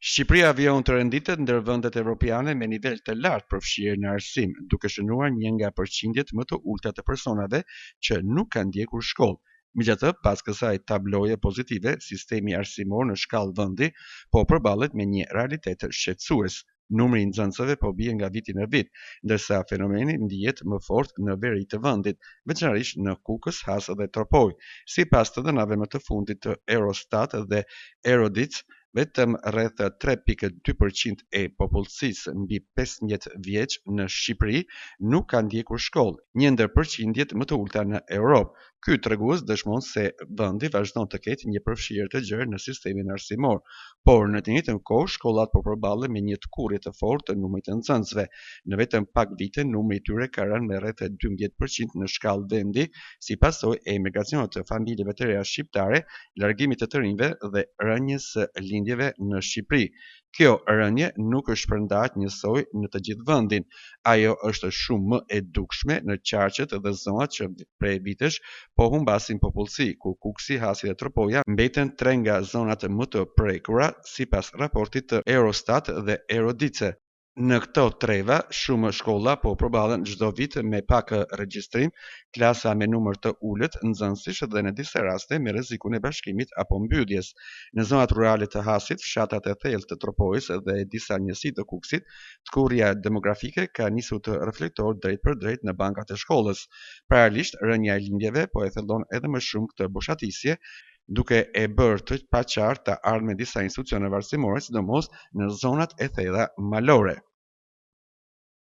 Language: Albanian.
Shqipëria vijon të renditet ndër vendet evropiane me nivel të lartë përfshirje në arsim, duke shënuar një nga përqindjet më të ulëta të personave që nuk kanë ndjekur shkollë. Megjithatë, pas kësaj tabloje pozitive, sistemi arsimor në shkallë vendi po përballet me një realitet shqetësues. Numri i nxënësve po bie nga viti në vit, ndërsa fenomeni ndihet më fort në veri të vendit, veçanërisht në Kukës, Has dhe Tropojë. Sipas të dhënave më të fundit të Eurostat dhe Eurodice, vetëm rreth 3.2% e popullsisë mbi 15 vjeç në Shqipëri nuk ka ndjekur shkollë, një ndër përqindjet më të ulëta në Europë. Ky tregues dëshmon se vendi vazhdon të ketë një përfshirje të gjerë në sistemin arsimor, por në të njëjtën kohë shkollat po përballen me një tkurrje të fortë të numrit të nxënësve. Në vetëm pak vite numri i tyre ka rënë me rreth 12% në shkallë vendi, si pasojë e emigracionit të familjeve të reja shqiptare, largimit të të rinjve dhe rënies së lindjeve në Shqipëri. Kjo rënie nuk është shpërndahet njësoj në të gjithë vendin. Ajo është shumë më e dukshme në qarqet dhe zonat që prej vitesh po humbasin popullsi, ku Kukësi, Hasi dhe Tropoja mbeten tre nga zonat më të prekura sipas raportit të Eurostat dhe Eurodice. Në këto treva, shumë shkolla po përballen çdo vit me pak regjistrim, klasa me numër të ulët nxënësish dhe në disa raste me rrezikun e bashkimit apo mbylljes. Në zonat rurale të Hasit, fshatrat e thellë të Tropojës dhe disa njësi të Kukësit, tkurrja demografike ka nisur të reflektohet drejtpërdrejt në bankat e shkollës. Paralelisht, rënia e lindjeve po e thellon edhe më shumë këtë boshatisje, duke e bërë të paqartë të ardhmen disa institucioneve arsimore, sidomos në zonat e thella malore.